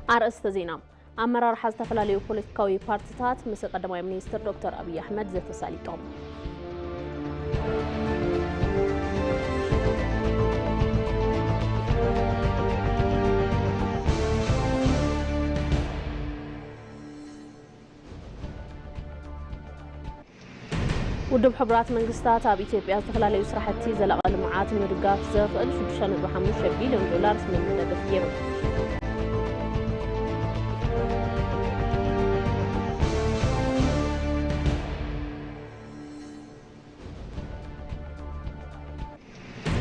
ኣርእስተ ዜና። ኣመራርሓ ዝተፈላለዩ ፖለቲካዊ ፓርቲታት ምስ ቀዳማይ ሚኒስትር ዶክተር ኣብይ ኣሕመድ ዘተሳሊጦም። ውድብ ሕቡራት መንግስታት ኣብ ኢትዮጵያ ዝተፈላለዩ ስራሕቲ ዘላቒ ልምዓት ንምድጋፍ ዘኽእል ሽዱሽተ ነጥቢ ሓሙሽተ ቢልዮን ዶላር ስምምዕ ደገፍ ገይሩ።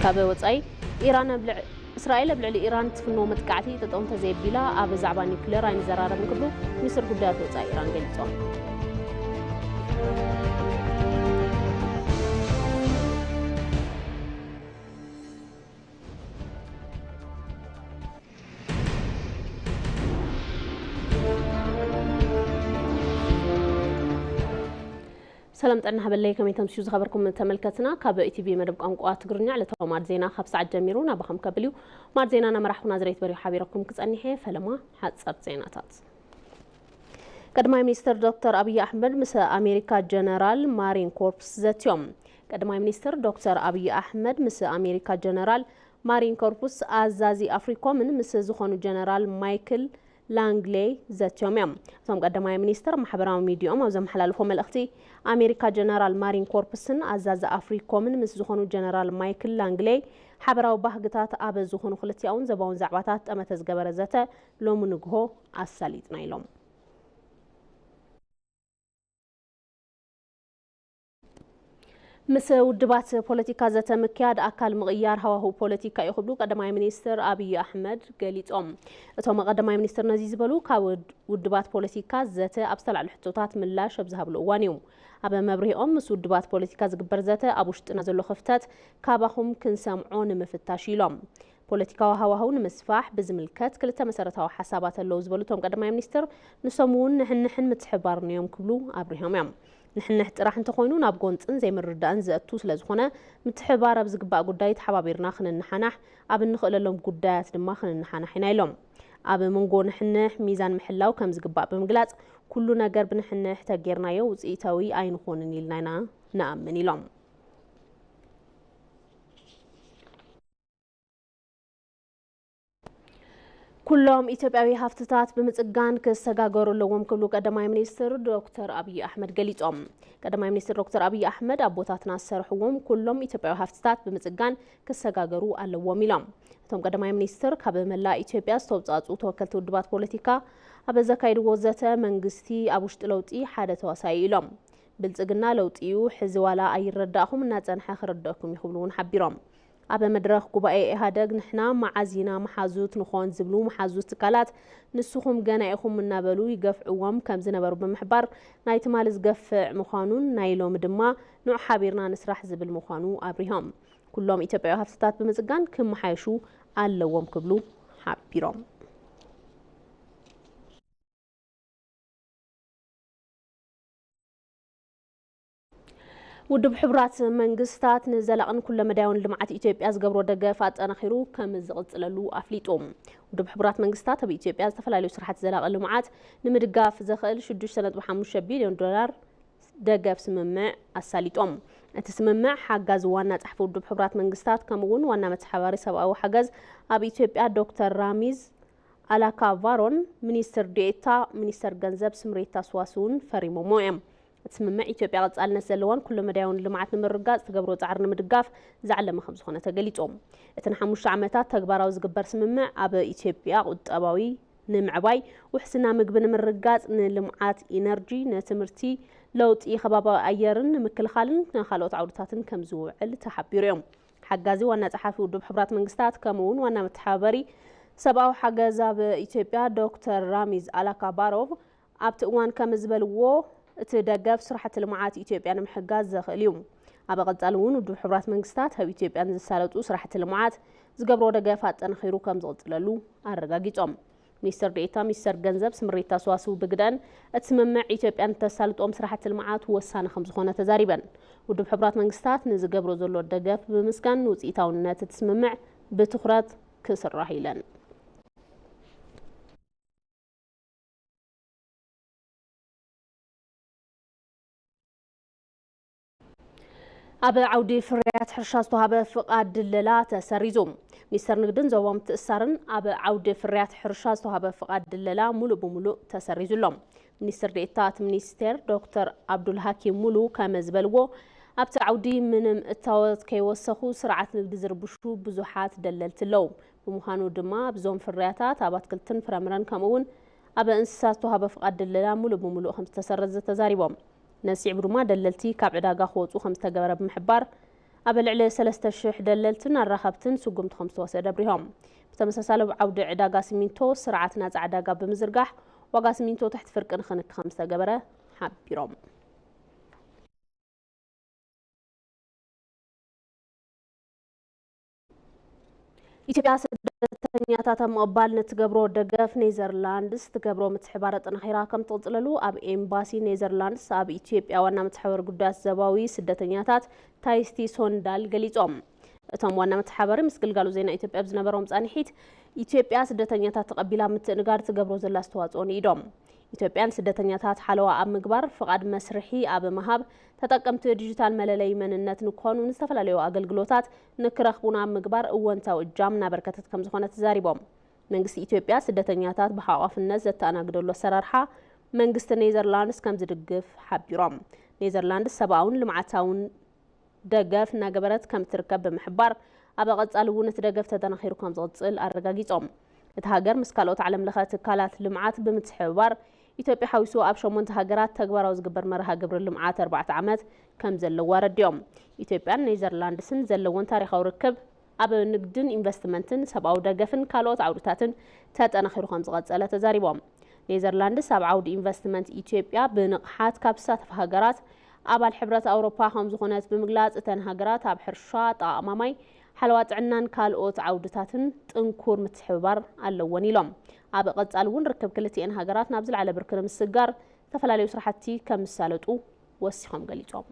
ካብ ወጻኢ፣ ኢራን ኣብ ልዕ-፣ እስራኤል ኣብ ልዕሊ ኢራን ትፍንዎ መጥቃዕቲ ጠጠው እንተዘየቢላ ኣብ ዛዕባ ኒውክሌር ኣይንዘራረብን ክብሉ ሚኒስትር ጉዳያት ወጻኢ ኢራን ገሊጾም። ሰላም ጥዕና ሃበለይ፣ ከመይ ተምስዩ ዝኸበርኩም ተመልከትና። ካብ ኢቲቪ መደብ ቋንቋ ትግርኛ ዕለታዊ ማዕድ ዜና ካብ ሰዓት ጀሚሩ ናባኹም ከብል እዩ። ማዕድ ዜና ናመራሕኹ ናዝሬት በሪሁ ሓቢረኩም ክጸኒሕ እየ። ፈለማ ሓጸርቲ ዜናታት። ቀዳማይ ሚኒስትር ዶክተር ኣብይ ኣሕመድ ምስ ኣሜሪካ ጀነራል ማሪን ኮርፕስ ዘትዮም። ቀዳማይ ሚኒስትር ዶክተር ኣብይ ኣሕመድ ምስ ኣሜሪካ ጀነራል ማሪን ኮርፕስ ኣዛዚ ኣፍሪኮምን ምስ ዝኾኑ ጀነራል ማይክል ላንግሌይ ዘትዮም እዮም። እቶም ቀዳማይ ሚኒስትር ማሕበራዊ ሚዲያኦም ኣብ ዘመሓላለፎ መልእኽቲ፣ ኣሜሪካ ጀነራል ማሪን ኮርፕስን ኣዛዚ ኣፍሪኮምን ምስ ዝኾኑ ጀነራል ማይክል ላንግሌይ ሓበራዊ ባህግታት ኣብ ዝኾኑ ክልቲኣውን ዞባውን ዛዕባታት ጠመተ ዝገበረ ዘተ ሎሚ ንግሆ ኣሳሊጥና ኢሎም። ምስ ውድባት ፖለቲካ ዘተ ምክያድ ኣካል ምቕያር ሃዋህው ፖለቲካ እዩ ክብሉ ቀዳማይ ሚኒስትር ኣብይ ኣሕመድ ገሊጾም። እቶም ቀዳማይ ሚኒስትር ነዚ ዝበሉ ካብ ውድ-፣ ውድባት ፖለቲካ ዘተ ኣብ ዝተላዕሉ ሕቶታት ምላሽ ኣብ ዝሃብሉ እዋን እዩ። ኣብ መብርሂኦም ምስ ውድባት ፖለቲካ ዝግበር ዘተ ኣብ ውሽጥና ዘሎ ክፍተት ካባኹም ክንሰምዖ ንምፍታሽ ኢሎም። ፖለቲካዊ ሃዋህው ንምስፋሕ ብዝምልከት ክልተ መሰረታዊ ሓሳባት ኣለዉ ዝበሉ እቶም ቀዳማይ ሚኒስትር፣ ንሶም እውን ንሕንሕን ምትሕብባርን እዮም ክብሉ ኣብሪሆም እዮም። ንሕንሕ ጥራሕ እንተኾይኑ ናብ ጎንፅን ዘይምርዳእን ዘእቱ ስለዝኾነ፣ ምትሕብባር ኣብ ዝግባእ ጉዳይ ተሓባቢርና ክንነሓናሕ፣ ኣብ እንኽእለሎም ጉዳያት ድማ ክንነሓናሕ ኢና ኢሎም። ኣብ መንጎ ንሕንሕ ሚዛን ምሕላው ከም ዝግባእ ብምግላፅ፣ ኩሉ ነገር ብንሕንሕ ተጌርናዮ ውፅኢታዊ ኣይንኾንን ኢልና ኢና ንኣምን ኢሎም። ኩሎም ኢትዮጵያዊ ሃፍትታት ብምጽጋን ክሰጋገሩ ኣለዎም ክብሉ ቀዳማይ ሚኒስትር ዶክተር ኣብይ ኣሕመድ ገሊጾም። ቀዳማይ ሚኒስትር ዶክተር ኣብይ ኣሕመድ ኣቦታትና ዝሰርሕዎም ኩሎም ኢትዮጵያዊ ሃፍትታት ብምጽጋን ክሰጋገሩ ኣለዎም ኢሎም። እቶም ቀዳማይ ሚኒስትር ካብ መላእ ኢትዮጵያ ዝተውጻጹ ተወከልቲ ውድባት ፖለቲካ ኣብ ዘካየድዎ ዘተ መንግስቲ ኣብ ውሽጢ ለውጢ ሓደ ተዋሳኢ ኢሎም። ብልጽግና ለውጢ እዩ፣ ሕዚ ዋላ ኣይረዳእኹም እናጸንሐ ክርደእኩም እዩ ክብሉ እውን ሓቢሮም። ኣብ መድረኽ ጉባኤ ኢህኣደግ ንሕና መዓዝ ኢና መሓዙት ንኾን ዝብሉ መሓዙት ትካላት ንስኹም ገና ኢኹም እናበሉ ይገፍዕዎም ከም ዝነበሩ ብምሕባር ናይ ትማሊ ዝገፍዕ ምዃኑን ናይ ሎሚ ድማ ንዑ ሓቢርና ንስራሕ ዝብል ምዃኑ ኣብሪሆም። ኩሎም ኢትዮጵያዊ ሃፍትታት ብምጽጋን ክመሓየሹ ኣለዎም ክብሉ ሓቢሮም። ውድብ ሕቡራት መንግስታት ንዘላቕን ኩለመዳያውን ልምዓት ኢትዮጵያ ዝገብሮ ደገፍ ኣጠናኺሩ ከም ዝቕጽለሉ ኣፍሊጡ። ውድብ ሕቡራት መንግስታት ኣብ ኢትዮጵያ ዝተፈላለዩ ስራሕቲ ዘላቒ ልምዓት ንምድጋፍ ዘኽእል ሽዱሽተ ነጥቢ ሓሙሽተ ቢልዮን ዶላር ደገፍ ስምምዕ ኣሳሊጦም። እቲ ስምምዕ ሓጋዚ ዋና ጸሓፊ ውድብ ሕቡራት መንግስታት ከምኡ እውን ዋና መተሓባሪ ሰብኣዊ ሓገዝ ኣብ ኢትዮጵያ ዶክተር ራሚዝ ኣላካቫሮን ሚኒስትር ዴኤታ ሚኒስተር ገንዘብ ስምሬታ ስዋስውን ፈሪሞሞ እዮም። እቲ ስምምዕ ኢትዮጵያ ቀጻልነት ዘለዎን ኩለመዳያውን ልምዓት ንምርግጋጽ ትገብሮ ጻዕሪ ንምድጋፍ ዝዓለመ ከም ዝኾነ ተገሊጹ። እቲ ንሓሙሽተ ዓመታት ተግባራዊ ዝግበር ስምምዕ ኣብ ኢትዮጵያ ቁጠባዊ ንምዕባይ፣ ውሕስና ምግቢ ንምርግጋጽ፣ ንልምዓት ኢነርጂ፣ ንትምህርቲ፣ ለውጢ ከባቢ ኣየርን ንምክልኻልን ንኻልኦት ዓውድታትን ከም ዝውዕል ተሓቢሩ እዮም። ሓጋዚ ዋና ጸሓፊ ውድብ ሕቡራት መንግስታት ከምኡ እውን ዋና መተሓባበሪ ሰብኣዊ ሓገዝ ኣብ ኢትዮጵያ ዶክተር ራሚዝ ኣላካባሮቭ ኣብቲ እዋን ከም ዝበልዎ፣ እቲ ደገፍ ስራሕቲ ልምዓት ኢትዮጵያ ንምሕጋዝ ዘኽእል እዩ። ኣብ ቀጻሊ እውን ውድብ ሕቡራት መንግስታት ኣብ ኢትዮጵያ ንዝሳለጡ ስራሕቲ ልምዓት ዝገብሮ ደገፍ ኣጠናኺሩ ከም ዝቕጽለሉ ኣረጋጊጾም። ሚኒስትር ዴኤታ ሚኒስተር ገንዘብ ስምሪት ታስዋስው ብግደን፣ እቲ ስምምዕ ኢትዮጵያ ንተሳልጦም ስራሕቲ ልምዓት ወሳኒ ከም ዝኾነ ተዛሪበን። ውድብ ሕቡራት መንግስታት ንዝገብሮ ዘሎ ደገፍ ብምምስጋን፣ ንውፅኢታውነት እቲ ስምምዕ ብትኹረት ክስራሕ ኢለን። ኣብ ዓውዲ ፍርያት ሕርሻ ዝተዋሃበ ፍቓድ ድለላ ተሰሪዙ። ሚኒስተር ንግድን ዞባዊ ምትእስሳርን ኣብ ዓውዲ ፍርያት ሕርሻ ዝተዋሃበ ፍቓድ ድለላ ሙሉእ ብሙሉእ ተሰሪዙ ኣሎ። ሚኒስትር ዴኤታ እቲ ሚኒስቴር ዶክተር ኣብዱል ሃኪም ሙሉ ከም ዝበልዎ፣ ኣብቲ ዓውዲ ምንም እታወት ከይወሰኹ ስርዓት ንግዲ ዝርብሹ ብዙሓት ደለልቲ ኣለዉ። ብምዃኑ ድማ ኣብዞም ፍርያታት ኣብ ኣትክልትን ፍረምረን ከምኡ እውን ኣብ እንስሳት ዝተዋሃበ ፍቓድ ድለላ ሙሉእ ብሙሉእ ከም ዝተሰረዘ ተዛሪቦም። ነዚ ስዒቡ ድማ ደለልቲ ካብ ዕዳጋ ክወፁ ከም ዝተገበረ ብምሕባር፣ ኣብ ልዕሊ ሰለስተ ሽሕ ደለልትን ኣራኸብትን ስጉምቲ ከም ዝተወሰደ ኣብሪሆም። ብተመሳሳሊ ኣብ ዓውዲ ዕዳጋ ሲሚንቶ ስርዓት ናፃ ዕዳጋ ብምዝርጋሕ ዋጋ ሲሚንቶ ትሕቲ ፍርቂ ንክንክ ከም ዝተገበረ ሓቢሮም። ኢትዮጵያ ስደተኛታት ኣብ ምቕባል ንትገብሮ ደገፍ ኔዘርላንድስ ትገብሮ ምትሕባር ኣጠናኺራ ከም ትቕፅለሉ ኣብ ኤምባሲ ኔዘርላንድስ ኣብ ኢትዮጵያ ዋና መተሓወሪ ጉዳያት ዘባዊ ስደተኛታት ታይስቲ ሶንዳል ገሊጾም። እቶም ዋና መተሓበሪ ምስ ግልጋሎት ዜና ኢትዮጵያ ኣብ ዝነበሮም ጻንሒት፣ ኢትዮጵያ ስደተኛታት ተቐቢላ ምትእንጋድ ትገብሮ ዘላ ኣስተዋጽኦ ንኢዶም። ኢትዮጵያ ንስደተኛታት ሓለዋ ኣብ ምግባር፣ ፍቓድ መስርሒ ኣብ ምሃብ፣ ተጠቀምቲ ዲጂታል መለለዪ መንነት ንክኾኑ፣ ንዝተፈላለዩ ኣገልግሎታት ንክረኽቡን ኣብ ምግባር እወንታዊ እጃም እናበርከተት ከም ዝኾነ ተዛሪቦም። መንግስቲ ኢትዮጵያ ስደተኛታት ብሓቋፍነት ዘተኣናግደሉ ኣሰራርሓ መንግስቲ ኔዘርላንድስ ከም ዝድግፍ ሓቢሮም። ኔዘርላንድስ ሰብኣውን ልምዓታውን ደገፍ እናገበረት ከም ትርከብ ብምሕባር፣ ኣብ ቀጻሊ እውን እቲ ደገፍ ተጠናኺሩ ከም ዝቕጽል ኣረጋጊጾም። እታ ሃገር ምስ ካልኦት ዓለም ለኸ ትካላት ልምዓት ብምትሕብባር፣ ኢትዮጵያ ሓዊሱ ኣብ ሸሞንተ ሃገራት ተግባራዊ ዝግበር መርሃ ግብሪ ልምዓት ኣርባዕተ ዓመት ከም ዘለዋ ኣረዲኦም። ኢትዮጵያን ኔዘርላንድስን ዘለወን ታሪኻዊ ርክብ ኣብ ንግድን ኢንቨስትመንትን፣ ሰብኣዊ ደገፍን ካልኦት ዓውድታትን ተጠናኺሩ ከም ዝቐጸለ ተዛሪቦም። ኔዘርላንድስ ኣብ ዓውዲ ኢንቨስትመንት ኢትዮጵያ ብንቕሓት ካብ ዝሳተፋ ሃገራት ኣባል ሕብረት ኣውሮፓ ከም ዝኾነት ብምግላጽ፣ እተን ሃገራት ኣብ ሕርሻ፣ ኣጠቓቕማ ማይ፣ ሓለዋ ጥዕናን ካልኦት ዓውድታትን ጥንኩር ምትሕብባር ኣለወን ኢሎም። ኣብ ቀጻሊ እውን ርክብ ክልቲኤን ሃገራት ናብ ዝለዓለ ብርኪ ንምስግጋር ዝተፈላለዩ ስራሕቲ ከም ዝሳለጡ ወሲኾም ገሊጾም።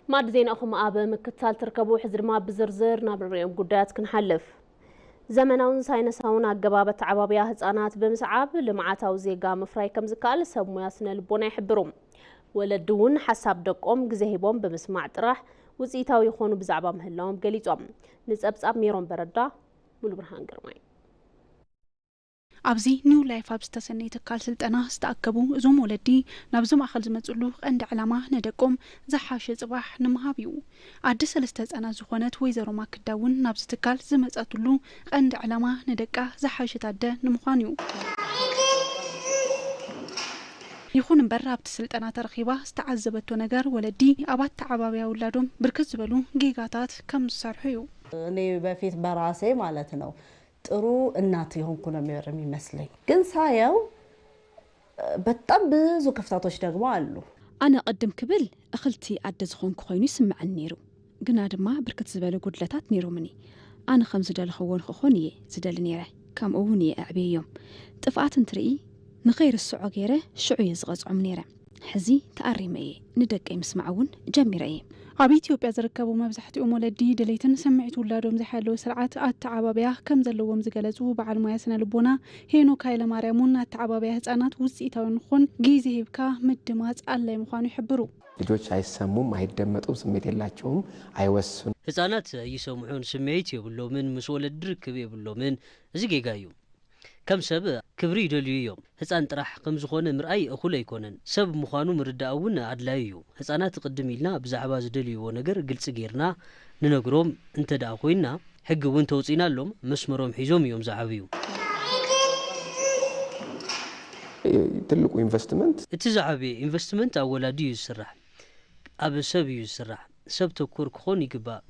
ማዕዲ ዜናኹም ኣብ ምክትታል ትርከቡ። ሕዚ ድማ ብዝርዝር ናብ ንሪኦም ጉዳያት ክንሓልፍ። ዘመናውን ሳይንሳውን ኣገባብ ኣተዓባብያ ህጻናት ብምስዓብ ልምዓታዊ ዜጋ ምፍራይ ከም ዝከኣል ሰብ ሞያ ስነ ልቦና ይሕብሩ። ወለዲ እውን ሓሳብ ደቆም ግዜ ሂቦም ብምስማዕ ጥራሕ ውጽኢታዊ ይኾኑ ብዛዕባ ምህላዎም ገሊጾም። ንጸብጻብ ሜሮን በረዳ፣ ሙሉብርሃን ግርማይ። ኣብዚ ኒው ላይፍ ኣብ ዝተሰነየ ትካል ስልጠና ዝተኣከቡ እዞም ወለዲ ናብዚ ማእኸል ዝመፅሉ ቀንዲ ዕላማ ንደቆም ዝሓሸ ፅባሕ ንምሃብ እዩ። ኣደ ሰለስተ ህፃናት ዝኾነት ወይዘሮ ማክዳ እውን ናብዚ ትካል ዝመፀትሉ ቀንዲ ዕላማ ንደቃ ዝሓሸት ኣደ ንምዃን እዩ። ይኹን እምበር ኣብቲ ስልጠና ተረኺባ ዝተዓዘበቶ ነገር ወለዲ ኣብ ኣተዓባብያ ውላዶም ብርክት ዝበሉ ጌጋታት ከም ዝሰርሑ እዩ። እኔ በፊት በራሴ ማለት ነው ጥሩ እናት የሆንኩ ነው የሚመስለኝ። ግን ሳየው በጣም ብዙ ክፍተቶች ደግሞ አሉ። ኣነ ቅድም ክብል እኽልቲ ኣደ ዝኾንኩ ኮይኑ ይስምዐኒ ነይሩ። ግና ድማ ብርክት ዝበሉ ጉድለታት ነይሮምኒ። ኣነ ከም ዝደለኽዎ ንኽኾን እየ ዝደሊ ነይረ። ከምኡ እውን እየ ኣዕብየዮም። ጥፍኣት እንትርኢ ንኸይርስዖ ገይረ ሽዑ እየ ዝቐፅዖም ነይረ። ሕዚ ተኣሪመ እየ። ንደቀይ ምስማዕ እውን ጀሚረ እየ። ኣብ ኢትዮጵያ ዝርከቡ መብዛሕትኦም ወለዲ ድሌትን ስምዒት ውላዶም ዝሓለወ ስርዓት ኣተዓባብያ ከም ዘለዎም ዝገለፁ በዓል ሞያ ስነ ልቦና ሄኖክ ሃይለማርያም እውን ኣተዓባብያ ህፃናት ውፅኢታዊ ንክኾን ግዜ ሂብካ ምድማፅ ኣድላይ ምዃኑ ይሕብሩ። ልጆች አይሰሙም፣ አይደመጡም፣ ስሜት የላቸውም፣ አይወስኑም። ህፃናት ኣይሰምዑን፣ ስምዒት የብሎምን፣ ምስ ወለዲ ርክብ የብሎምን። እዚ ጌጋ እዩ። ከም ሰብ ክብሪ ይደልዩ እዮም። ህፃን ጥራሕ ከም ዝኾነ ምርኣይ እኹል ኣይኮነን። ሰብ ምዃኑ ምርዳእ እውን ኣድላዪ እዩ። ህፃናት ቅድም ኢልና ብዛዕባ ዝደልይዎ ነገር ግልፂ ጌርና ንነግሮም እንተ ደኣ ኮይንና፣ ሕጊ እውን ተውፂእናሎም መስመሮም ሒዞም እዮም ዝዓብዩ። ትልቁ ኢንቨስትመንት እቲ ዝዓበየ ኢንቨስትመንት ኣብ ወላዲ እዩ ዝስራሕ፣ ኣብ ሰብ እዩ ዝስራሕ። ሰብ ተኮር ክኾን ይግባእ።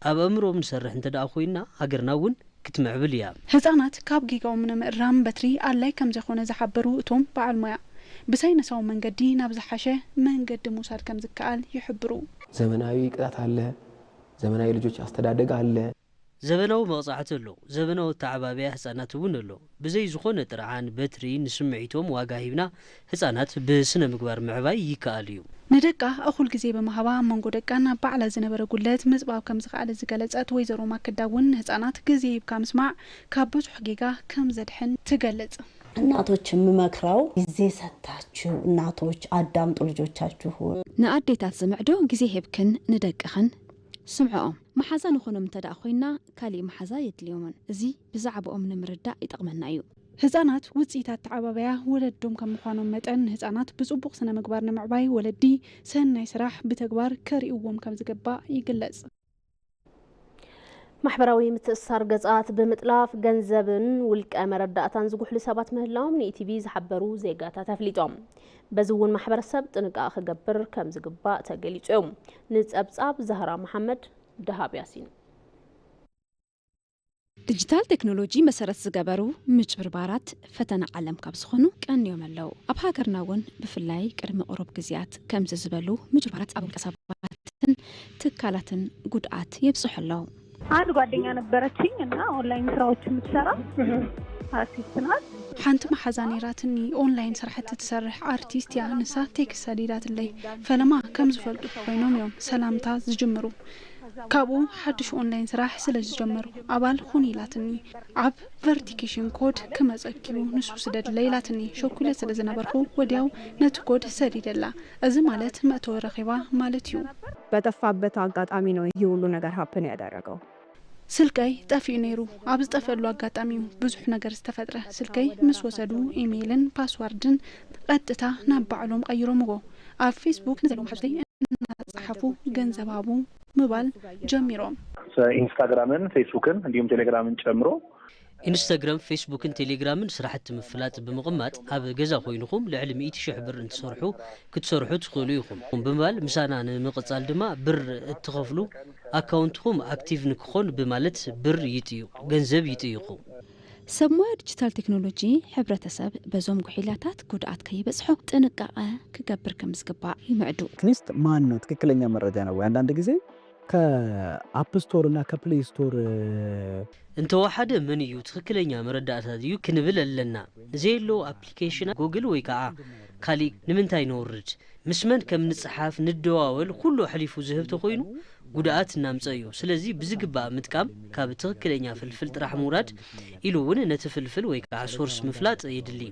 ኣብ ኣእምሮኦም ንሰርሕ እንተ ደኣ ኮይንና ሃገርና እውን ክትምዕብል እያ። ህፃናት ካብ ጌጋኦም ንምእራም በትሪ ኣድላይ ከም ዘይኮነ ዝሓበሩ እቶም በዓል ሞያ፣ ብሳይንሳዊ መንገዲ ናብ ዝሓሸ መንገዲ ምውሳድ ከም ዝከኣል ይሕብሩ። ዘመናዊ ቅጣት ኣለ፣ ዘመናዊ ልጆች አስተዳደግ ኣለ። ዘበናዊ መቕጻዕቲ ኣሎ፣ ዘበናዊ ኣተዓባብያ ህጻናት እውን ኣሎ። ብዘይ ዝኾነ ጥርዓን፣ በትሪ፣ ንስምዒቶም ዋጋ ሂብና ህጻናት ብስነ ምግባር ምዕባይ ይከኣል እዩ። ንደቃ እኹል ግዜ ብምሃባ ኣብ መንጎ ደቃን ኣብ ባዕላ ዝነበረ ጉድለት ምጽባብ ከም ዝኸኣለ ዝገለጸት ወይዘሮ ማክዳ እውን ንህጻናት ግዜ ሂብካ ምስማዕ ካብ ብዙሕ ጌጋ ከም ዘድሕን ትገልጽ። እናቶች የምመክረው ጊዜ ሰጥታችሁ እናቶች አዳምጡ ልጆቻችሁን። ንኣዴታት ዝምዕዶ ግዜ ሂብክን ንደቅኽን ስምዕኦም። መሓዛ ንኾኖም እንተ ደኣ ኮይና ካሊእ መሓዛ የድልዮምን። እዚ ብዛዕባኦም ንምርዳእ ይጠቕመና እዩ። ህጻናት ውጽኢት ኣተዓባብያ ወለዶም ከም ምዃኖም መጠን ንህጻናት ብጽቡቕ ስነ ምግባር ንምዕባይ ወለዲ ሰናይ ስራሕ ብተግባር ከርእይዎም ከም ዝግባእ ይግለጽ። ማሕበራዊ ምትእስሳር ገጻት ብምጥላፍ ገንዘብን ውልቀ መረዳእታን ዝጉሕሉ ሰባት ምህላዎም ንኢቲቪ ዝሓበሩ ዜጋታት ኣፍሊጦም። በዚ እውን ማሕበረሰብ ጥንቃቐ ክገብር ከም ዝግባእ ተገሊጹ እዩ። ንጸብጻብ ዛህራ መሓመድ፣ ደሃብ ያሲን። ዲጂታል ቴክኖሎጂ መሰረት ዝገበሩ ምጭብርባራት ፈተና ዓለም ካብ ዝኾኑ ቀንዮም ኣለዉ። ኣብ ሃገርና እውን ብፍላይ ቅድሚ ቅሩብ ግዜያት ከምዚ ዝበሉ ምጭብርባራት ኣብ ውልቀ ሰባትን ትካላትን ጉድኣት የብፅሑ ኣለዉ። አንድ ጓደኛ ነበረችኝ እና ኦንላይን ስራዎች የምትሰራ አርቲስት ናት። ሓንቲ መሓዛ ነይራትኒ፣ ኦንላይን ስራሕቲ ትሰርሕ ኣርቲስት እያ። ንሳ ቴክስት ሰዲዳትለይ፣ ፈለማ ከም ዝፈልጡ ኮይኖም እዮም ሰላምታ ዝጅምሩ። ካብኡ ሓድሽ ኦንላይን ስራሕ ስለ ዝጀመርኩ ኣባል ኩኒ ኢላትኒ። ኣብ ቨሪፊኬሽን ኮድ ክመፀኪ እዩ፣ ንሱ ስደድለይ ኢላትኒ። ሸኩለ ስለ ዝነበርኩ ወዲያው ነቲ ኮድ ሰዲደላ። እዚ ማለት መእተዊ ረኺባ ማለት እዩ። በጠፋበት አጋጣሚ ነው ይህ ሁሉ ነገር ሀፕን ያደረገው። ስልከይ ጠፊኡ ነይሩ። ኣብ ዝጠፈሉ ኣጋጣሚ እዩ ብዙሕ ነገር ዝተፈጥረ። ስልከይ ምስ ወሰዱ ኢሜይልን ፓስዋርድን ቀጥታ ናብ ባዕሎም ቀይሮምዎ። ኣብ ፌስቡክ ንዘለዎም ሓተይ እናጸሓፉ ገንዘብ ሃቡ ምባል ጀሚሮም። ኢንስታግራምን ፌስቡክን እንዲሁም ቴሌግራምን ጨምሮ ኢንስታግራም፣ ፌስቡክን ቴሌግራምን ስራሕቲ ምፍላጥ ብምቕማጥ ኣብ ገዛ ኮይንኹም ልዕሊ ሚእቲ ሽሕ ብር እንትሰርሑ ክትሰርሑ ትኽእሉ ኢኹም ብምባል ምሳና ንምቕጻል ድማ ብር እትኸፍሉ ኣካውንትኹም ኣክቲቭ ንክኾን ብማለት ብር ይጥዩ፣ ገንዘብ ይጥይቑ። ሰብ ሞያ ዲጂታል ቴክኖሎጂ ሕብረተሰብ በዞም ጉሒላታት ጉድኣት ከይበጽሖ ጥንቃቐ ክገብር ከም ዝግባእ ይምዕዱ። ቴክኒስት ማን ነው? ትክክለኛ መረጃ ነው ወይ? አንዳንድ ጊዜ ከአፕ ስቶር እና ከፕሌይ ስቶር እንተወሓደ መን እዩ ትኽክለኛ መረዳእታ ድዩ ክንብል ኣለና። ዘየለዉ ኣፕሊኬሽናት ጉግል ወይ ከዓ ካሊእ ንምንታይ ነውርድ? ምስ መን ከም ንጽሓፍ ንደዋወል ኩሉ ኣሕሊፉ ዝህብ ተኾይኑ ጉድኣት እናምጸ እዩ። ስለዚ ብዝግባእ ምጥቃም፣ ካብ ትኽክለኛ ፍልፍል ጥራሕ ምውራድ ኢሉ እውን ነቲ ፍልፍል ወይ ከዓ ሶርስ ምፍላጥ የድሊ።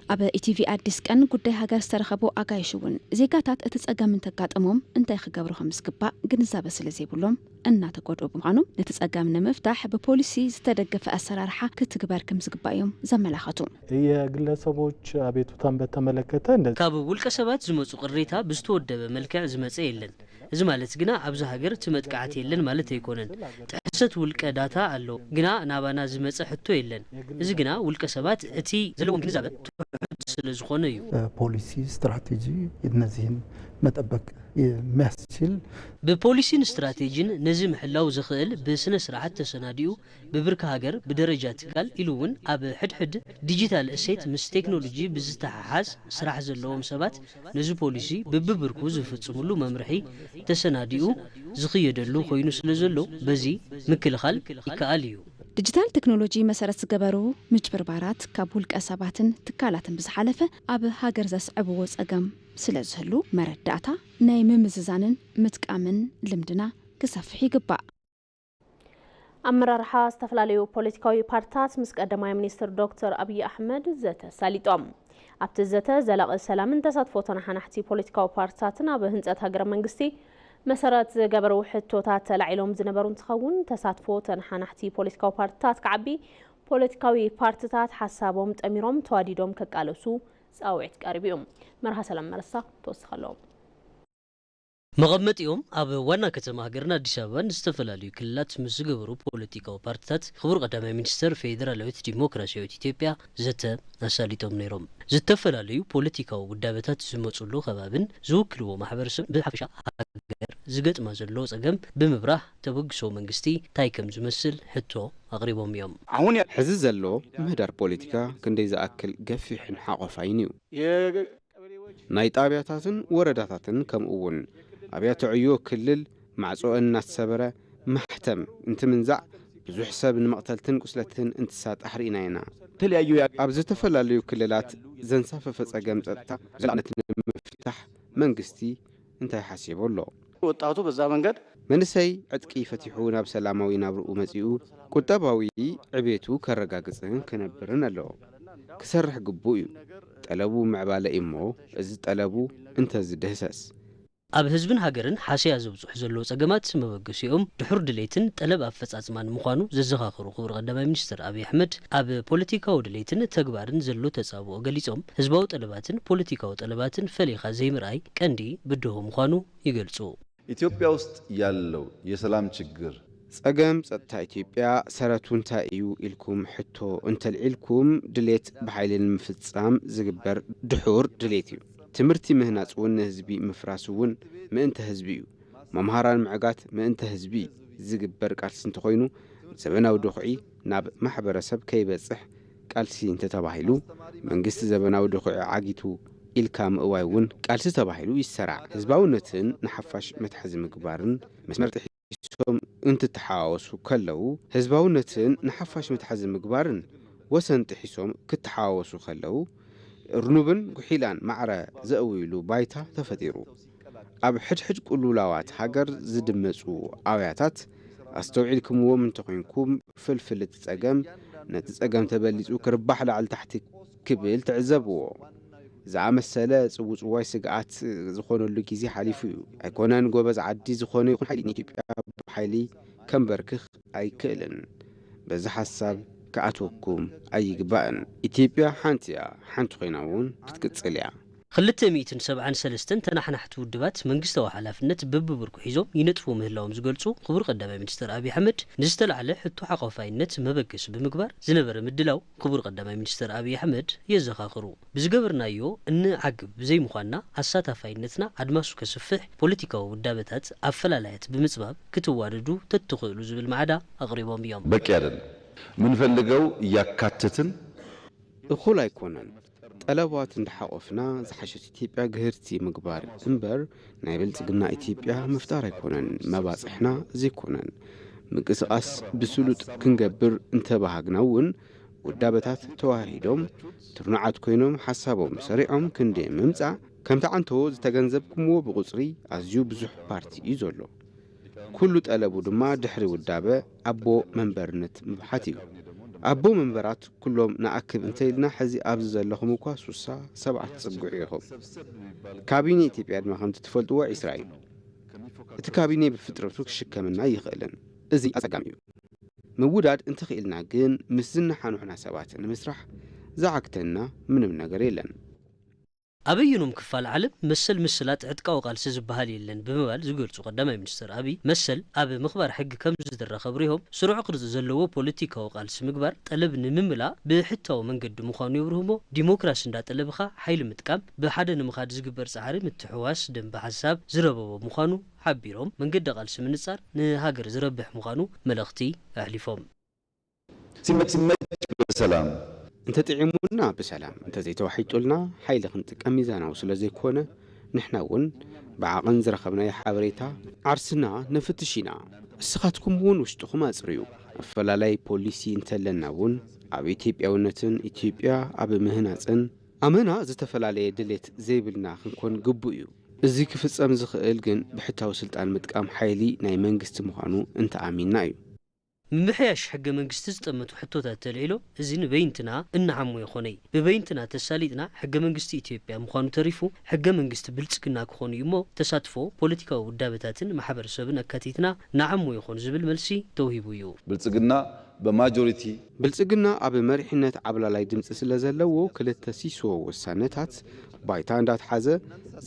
ኣብ ኢቲቪ ኣዲስ ቀን ጉዳይ ሃገር ዝተረኸቡ ኣጋይሽ እውን ዜጋታት እቲ ጸገም እንተጋጠሞም እንታይ ክገብሩ ከም ዝግባእ ግንዛበ ስለ ዘይብሎም እናተጎድኡ ብምዃኖም ነቲ ጸገም ንምፍታሕ ብፖሊሲ ዝተደገፈ ኣሰራርሓ ክትግበር ከም ዝግባእ እዮም ዘመላኸቱ። የግለሰቦች አቤቱታን በተመለከተ እንደ ካብ ውልቀ ሰባት ዝመጹ ቅሬታ ብዝተወደበ መልክዕ ዝመጸ የለን። እዚ ማለት ግና ኣብዚ ሃገር እቲ መጥቃዕቲ የለን ማለት ኣይኮነን። ጥሕሰት ውልቀ ዳታ ኣሎ፣ ግና ናባና ዝመጸ ሕቶ የለን። እዚ ግና ውልቀ ሰባት እቲ ዘለዎም ግንዛበ ትሑት ስለ ዝኾነ እዩ። ፖሊሲ፣ ስትራቴጂ እነዚህን መጠበቅ የሚያስችል ብፖሊሲን ስትራቴጂን ነዚ ምሕላው ዝኽእል ብስነ ስርዓት ተሰናዲኡ ብብርኪ ሃገር ብደረጃ ትካል ኢሉ እውን ኣብ ሕድሕድ ዲጂታል እሴት ምስ ቴክኖሎጂ ብዝተሓሓዝ ስራሕ ዘለዎም ሰባት ነዚ ፖሊሲ ብብብርኩ ዝፍፅምሉ መምርሒ ተሰናዲኡ ዝኽየደሉ ኮይኑ ስለ ዘሎ በዚ ምክልኻል ይከኣል እዩ። ዲጂታል ቴክኖሎጂ መሰረት ዝገበሩ ምጭብርባራት ካብ ውልቀ ሰባትን ትካላትን ብዝሓለፈ ኣብ ሃገር ዘስዕብዎ ፀገም ስለ ዝህሉ መረዳእታ ናይ ምምዝዛንን ምጥቃምን ልምድና ክሰፍሕ ይግባእ። ኣመራርሓ ዝተፈላለዩ ፖለቲካዊ ፓርትታት ምስ ቀዳማይ ሚኒስትር ዶክተር ኣብይ ኣሕመድ ዘተ ኣሳሊጦም። ኣብቲ ዘተ ዘላቒ ሰላምን ተሳትፎ ተነሓናሕቲ ፖለቲካዊ ፓርትታትን ኣብ ህንፀት ሃገረ መንግስቲ መሰረት ዝገበሩ ሕቶታት ተላዒሎም ዝነበሩ እንትኸውን፣ ተሳትፎ ተነሓናሕቲ ፖለቲካዊ ፓርትታት ክዓቢ፣ ፖለቲካዊ ፓርትታት ሓሳቦም ጠሚሮም ተዋዲዶም ከቃለሱ ፃውዒት ቀሪቡ እዩ። መርሃ ሰላም መረሳ ተወስኽ ኣለዎም። መቐመጢኦም ኣብ ዋና ከተማ ሃገርና ኣዲስ ኣበባን ዝተፈላለዩ ክልላት ምስ ዝገበሩ ፖለቲካዊ ፓርትታት ክቡር ቀዳማይ ሚኒስተር ፌደራላዊት ዲሞክራሲያዊት ኢትዮጵያ ዘተ ኣሳሊጦም ነይሮም። ዝተፈላለዩ ፖለቲካዊ ውዳበታት ዝመፁሉ ከባብን ዝውክልዎ ማሕበረሰብ ብሓፈሻ ሃገር ዝገጥማ ዘሎ ፀገም ብምብራህ ተበግሶ መንግስቲ ታይ ከም ዝመስል ሕቶ ኣቕሪቦም እዮም። አሁን ሕዚ ዘሎ ምህዳር ፖለቲካ ክንደይ ዝኣክል ገፊሕን ሓቆፋይን እዩ። ናይ ጣብያታትን ወረዳታትን ከምኡ እውን ኣብያተ ዕዮ ክልል ማዕጾ እናተሰበረ ማሕተም እንትምንዛዕ ብዙሕ ሰብ ንመቕተልትን ቁስለትን እንትሳጣሕ ርኢና ኢና። የተለያዩ ያ- ኣብ ዝተፈላለዩ ክልላት ዘንሳፈፈ ጸገም ጸጥታ ዘላቕነት ንምፍታሕ መንግስቲ እንታይ ሓሲቡ ኣሎ? ወጣቱ በዛ መንገድ መንእሰይ ዕጥቂ ፈቲሑ ናብ ሰላማዊ ናብርኡ መጺኡ ቁጠባዊ ዕቤቱ ከረጋግጽን ክነብርን ኣለዎ። ክሰርሕ ግቡእ እዩ። ጠለቡ ምዕባለ እዩ እሞ፣ እዚ ጠለቡ እንተዝድህሰስ። ኣብ ህዝብን ሃገርን ሓሰያ ዘብጽሑ ዘለዉ ጸገማት መበገሲኦም ድሑር ድሌትን ጠለብ ኣፈጻጽማን ምዃኑ ዘዘኻኸሩ ክቡር ቀዳማይ ሚኒስትር ኣብይ ኣሕመድ፣ ኣብ ፖለቲካዊ ድሌትን ተግባርን ዘሎ ተጻብኦ ገሊጾም፣ ህዝባዊ ጠለባትን ፖለቲካዊ ጠለባትን ፈሊኻ ዘይምርኣይ ቀንዲ ብድሆ ምዃኑ ይገልጹ። ኢትዮጵያ ውስጥ ያለው የሰላም ችግር ጸገም ጸጥታ ኢትዮጵያ ሰረቱ እንታይ እዩ ኢልኩም ሕቶ እንተልዒልኩም፣ ድሌት ብሓይሊ ንምፍጻም ዝግበር ድሑር ድሌት እዩ። ትምህርቲ ምህናጽ እውን ንህዝቢ ምፍራስ እውን ምእንተ ህዝቢ እዩ። መምሃራን ምዕጋት ምእንተ ህዝቢ ዝግበር ቃልሲ እንተኾይኑ፣ ዘበናዊ ድኹዒ ናብ ማሕበረሰብ ከይበጽሕ ቃልሲ እንተተባሂሉ፣ መንግስቲ ዘበናዊ ድኹዒ ዓጊቱ ኢልካ ምእዋይ እውን ቃልሲ ተባሂሉ ይሰራዕ። ህዝባውነትን ንሓፋሽ መትሓዚ ምግባርን መስመር ጥሒሶም እንትተሓዋወሱ ከለዉ፣ ህዝባውነትን ንሓፋሽ መትሓዚ ምግባርን ወሰን ጥሒሶም ክተሓዋወሱ ከለዉ፣ እርኑብን ጉሒላን ማዕረ ዘእውይሉ ባይታ ተፈጢሩ። ኣብ ሕድሕድ ቅሉላዋት ሃገር ዝድመጹ ኣውያታት ኣስተውዒልክምዎም እንተኾይንኩም፣ ፍልፍል እቲ ጸገም ነቲ ጸገም ተበሊጹ ክርባሕ ላዕሊ ታሕቲ ክብል ትዕዘብዎ። ዝኣመሰለ ጽውጽዋይ ስግኣት ዝኾነሉ ግዜ ሓሊፉ እዩ። ኣይኮነን ጎበዝ ዓዲ ዝኾነ ይኹን ሓይሊ ንኢትዮጵያ ብሓይሊ ከንበርክኽ ኣይክእልን። በዚ ሓሳብ ክኣትወኩም ኣይግባእን። ኢትዮጵያ ሓንቲ እያ፣ ሓንቲ ኮይና እውን ክትቅጽል እያ። ክልተ ሚእትን ሰብዓን ሰለስተን ተናሓናሕቲ ውድባት መንግስታዊ ሓላፍነት በብብርኩ ሒዞም ይነጥፉ ምህላዎም ዝገልጹ ክቡር ቀዳማይ ሚኒስትር ኣብይ ኣሕመድ፣ ንዝተላዕለ ሕቶ ሓቋፋይነት መበገሲ ብምግባር ዝነበረ ምድላው ክቡር ቀዳማይ ሚኒስትር ኣብይ ኣሕመድ የዘኻኽሩ። ብዝገበርናዮ እንዓግብ ብዘይምዃንና ኣሳታፋይነትና ኣድማሱ ከስፍሕ፣ ፖለቲካዊ ውዳበታት ኣፈላላያት ብምጽባብ ክትዋደዱ ተትኽእሉ ዝብል ማዕዳ ኣቕሪቦም እዮም። በቂ አይደለም። የምንፈልገው እያካተትን እኹል ኣይኮነን። ጠለባት እንዳሓቆፍና ዝሓሸት ኢትዮጵያ ግህርቲ ምግባር እምበር ናይ ብልጽግና ኢትዮጵያ ምፍጣር ኣይኮነን መባጽሕና ዘይኮነን። ምንቅስቃስ ብስሉጥ ክንገብር እንተባሃግና እውን ውዳበታት ተዋሂዶም ትርኑዓት ኮይኖም ሓሳቦም ሰሪዖም ክንዲ ምምጻእ ከምቲ ዓንቶ ዝተገንዘብኩምዎ ብቁጽሪ ኣዝዩ ብዙሕ ፓርቲ እዩ ዘሎ። ኩሉ ጠለቡ ድማ ድሕሪ ውዳበ ኣቦ መንበርነት ምብሓት እዩ። ኣቦ መንበራት ኩሎም ንኣክብ እንተኢልና ሕዚ ኣብዚ ዘለኹም እኳ ሱሳ ሰባት ትጽግዑ ኢኹም። ካቢኔ ኢትዮጵያ ድማ ከምቲ ትፈልጥዎ ዒስራ እዩ። እቲ ካቢኔ ብፍጥረቱ ክሽከመና ኣይኽእልን። እዚ ኣጸጋሚ እዩ። ምውዳድ እንተኽኢልና ግን ምስ ዝነሓኑሕና ሰባት ንምስራሕ ዝዓግተና ምንም ነገር የለን። ኣበየኖም ክፋል ዓለም መሰል ምስላጥ ዕጥቃዊ ቃልሲ ዝበሃል የለን ብምባል ዝገልጹ ቀዳማይ ሚኒስትር ኣብይ፣ መሰል ኣብ ምኽባር ሕጊ ከም ዝድረኽ ኣብሪሆም፣ ስሩዕ ቅርጺ ዘለዎ ፖለቲካዊ ቃልሲ ምግባር ጠለብ ንምምላእ ብሕታዊ መንገዲ ምዃኑ የብርሁ እሞ፣ ዲሞክራሲ እንዳጠለብኻ ሓይሊ ምጥቃም፣ ብሓደ ንምኻድ ዝግበር ጻዕሪ ምትሕውዋስ ደንበ ሓሳብ ዝረበቦ ምዃኑ ሓቢሮም፣ መንገዲ ቃልሲ ምንጻር ንሃገር ዝረብሕ ምዃኑ መልእኽቲ ኣሕሊፎም። ሲመች ሲመች በሰላም እንተጥዒሙና ብሰላም፣ እንተዘይተዋሒጡልና ሓይሊ ክንጥቀም ሚዛናዊ ስለ ዘይኮነ፣ ንሕና እውን ብዓቐን ዝረኸብናዮ ሓበሬታ ዓርስና ነፍትሽ ኢና። እስኻትኩም እውን ውሽጥኹም ኣጽርዩ። ኣፈላላይ ፖሊሲ እንተለና እውን ኣብ ኢትዮጵያውነትን ኢትዮጵያ ኣብ ምህናጽን ኣመና ዝተፈላለየ ድሌት ዘይብልና ክንኮን ግቡእ እዩ። እዚ ክፍጸም ዝኽእል ግን ብሕታዊ ስልጣን ምጥቃም ሓይሊ ናይ መንግስቲ ምዃኑ እንተኣሚንና እዩ። ምምሕያሽ ሕገ መንግስቲ ዝጠመቱ ሕቶታት ተልዒሎም፣ እዚ ንበይንትና እንዓሞ ይኾነይ። ብበይንትና ተሳሊጥና ሕገ መንግስቲ ኢትዮጵያ ምዃኑ ተሪፉ ሕገ መንግስቲ ብልጽግና ክኾን እዩ እሞ፣ ተሳትፎ ፖለቲካዊ ውዳበታትን ማሕበረሰብን ኣካቲትና ንዓሞ ይኾን ዝብል መልሲ ተውሂቡ እዩ። ብልጽግና በማጆሪቲ ብልጽግና ኣብ መሪሕነት ዓብላላይ ድምፂ ስለ ዘለዎ ክልተ ሲሶ ውሳነታት ባይታ እንዳትሓዘ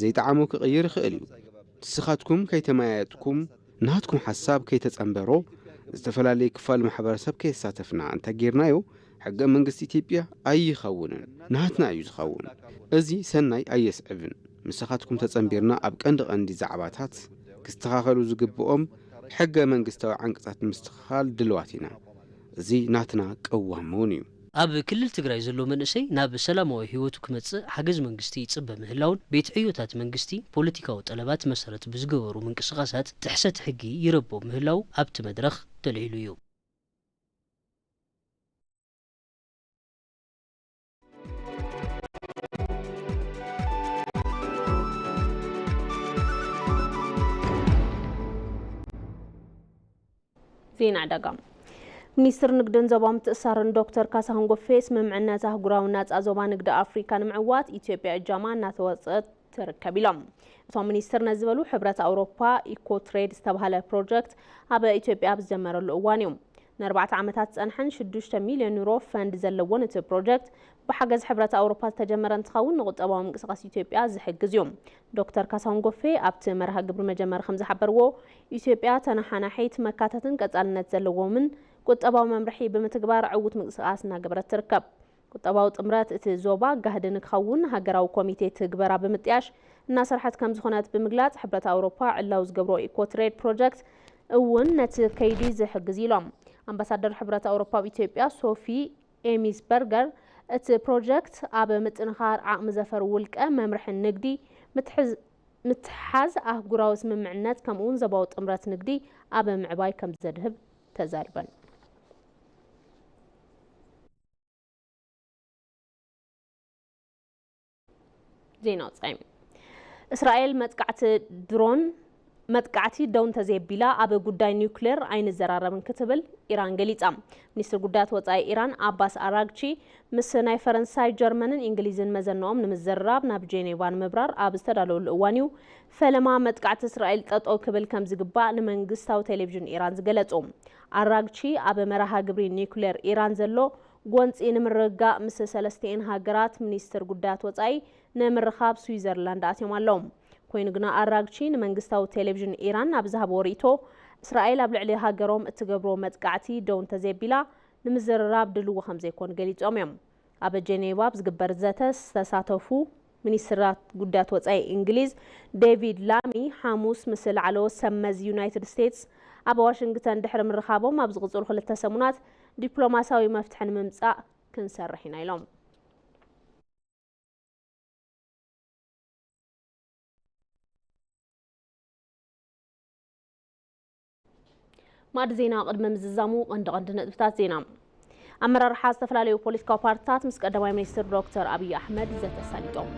ዘይጠዓሞ ክቕይር ይኽእል እዩ። ንስኻትኩም ከይተመያየጥኩም ናትኩም ሓሳብ ከይተጸንበሮ ዝተፈላለየ ክፋል ማሕበረሰብ ከየሳተፍና እንተጌርናዮ ሕገ መንግስቲ ኢትዮጵያ ኣይኸውንን፣ ናትና እዩ ዝኸውን። እዚ ሰናይ ኣየስዕብን። ምሳኻትኩም ተጸንቢርና ኣብ ቀንዲ ቀንዲ ዛዕባታት ክስተኻኸሉ ዝግብኦም ሕገ መንግስታዊ ዓንቀጻት ምስትኽኻል ድልዋት ኢና። እዚ ናትና ቅዋም እውን እዩ። ኣብ ክልል ትግራይ ዘሎ መንእሰይ ናብ ሰላማዊ ህይወቱ ክመጽእ ሓገዝ መንግስቲ ይጽበ ምህላውን ቤት ዕዮታት መንግስቲ ፖለቲካዊ ጠለባት መሰረት ብዝገበሩ ምንቅስቓሳት ጥሕሰት ሕጊ ይረቦ ምህላው ኣብቲ መድረኽ ተልዒሉ እዩ። ዜና ዕዳጋ። ሚኒስትር ንግድን ዞባዊ ምትእስሳርን ዶክተር ካሳሁን ጎፌ፣ ስምምዕነት ኣህጉራዊ ናጻ ዞባ ንግዲ ኣፍሪካ ንምዕዋት ኢትዮጵያ እጃማ እናተወጸት ትርከብ ኢሎም። እቶም ሚኒስትር ነዚ ዝበሉ፣ ሕብረት ኣውሮፓ ኢኮ ትሬድ ዝተባህለ ፕሮጀክት ኣብ ኢትዮጵያ ኣብ ዝጀመረሉ እዋን እዩ። ንኣርባዕተ ዓመታት ዝጸንሐን ሽዱሽተ ሚልዮን ዩሮ ፈንድ ዘለዎን እቲ ፕሮጀክት፣ ብሓገዝ ሕብረት ኣውሮፓ ዝተጀመረ እንትኸውን፣ ንቁጠባዊ ምንቅስቃስ ኢትዮጵያ ዝሕግዝ እዩ። ዶክተር ካሳሁን ጎፌ ኣብቲ መርሃ ግብሪ መጀመሪ ከም ዝሓበርዎ፣ ኢትዮጵያ ተነሓናሒት፣ መካተትን ቀጻልነት ዘለዎምን ቁጠባዊ መምርሒ ብምትግባር ዕዉት ምንቅስቃስ እናገበረት ትርከብ። ቁጠባዊ ጥምረት እቲ ዞባ ጋህዲ ንክኸውን ሃገራዊ ኮሚቴ ትግበራ ብምጥያሽ እናሰርሐት ከም ዝኾነት ብምግላጽ፣ ሕብረት ኣውሮፓ ዕላዊ ዝገብሮ ኢኮ ትሬድ ፕሮጀክት እውን ነቲ ከይዲ ዝሕግዝ ኢሎም። ኣምባሳደር ሕብረት ኣውሮፓ ኣብ ኢትዮጵያ ሶፊ ኤሚስ በርገር፣ እቲ ፕሮጀክት ኣብ ምጥንኻር ዓቕሚ ዘፈር ውልቀ መምርሒ ንግዲ፣ ምትሕዝ-፣ ምትሓዝ ኣህጉራዊ ስምምዕነት፣ ከምኡውን ዞባዊ ጥምረት ንግዲ ኣብ ምዕባይ ከም ዘድህብ ተዛሪበን። ዜና ወጻኢ። እስራኤል መጥቃዕቲ ድሮን መጥቃዕቲ ደው እንተዘየቢላ፣ ኣብ ጉዳይ ኒውክሌር ኣይንዘራረብን ክትብል ኢራን ገሊጻ። ሚኒስትር ጉዳያት ወጻኢ ኢራን ኣባስ ኣራግቺ ምስ ናይ ፈረንሳይ፣ ጀርመንን እንግሊዝን መዘንኦም ንምዝርራብ ናብ ጄኔቫ ንምብራር ኣብ ዝተዳለወሉ እዋን እዩ፣ ፈለማ መጥቃዕቲ እስራኤል ጠጠው ክብል ከም ዝግባእ ንመንግስታዊ ቴሌቪዥን ኢራን ዝገለጹ። ኣራግቺ ኣብ መርሃ ግብሪ ኒውክሌር ኢራን ዘሎ ጎንጺ ንምርግጋእ ምስ ሰለስቲኤን ሃገራት ሚኒስትር ጉዳያት ወጻኢ ንምርኻብ ስዊዘርላንድ ኣትዮም ኣለዉ። ኮይኑ ግና ኣራግቺ ንመንግስታዊ ቴሌቪዥን ኢራን ኣብ ዝሃብዎ ርእይቶ፣ እስራኤል ኣብ ልዕሊ ሃገሮም እትገብሮ መጥቃዕቲ ደው እንተዘየቢላ ንምዝርራብ ድልዎ ከም ዘይኮን ገሊጾም እዮም። ኣብ ጀኔቫ ኣብ ዝግበር ዘተ ዝተሳተፉ ሚኒስትራት ጉዳያት ወጻኢ እንግሊዝ ዴቪድ ላሚ ሓሙስ ምስ ላዕለዎት ሰብ መዚ ዩናይትድ ስቴትስ ኣብ ዋሽንግተን ድሕሪ ምርኻቦም፣ ኣብ ዝቕጽሉ ክልተ ሰሙናት ዲፕሎማሲያዊ መፍትሒ ንምምጻእ ክንሰርሕ ኢና ኢሎም። ማዕድ ዜና ቅድሚ ምዝዛሙ ቀንዲ ቀንዲ ነጥብታት ዜና። ኣመራርሓ ዝተፈላለዩ ፖለቲካዊ ፓርትታት ምስ ቀዳማይ ሚኒስትር ዶክተር ኣብይ ኣሕመድ ዘተ ኣሳሊጦም።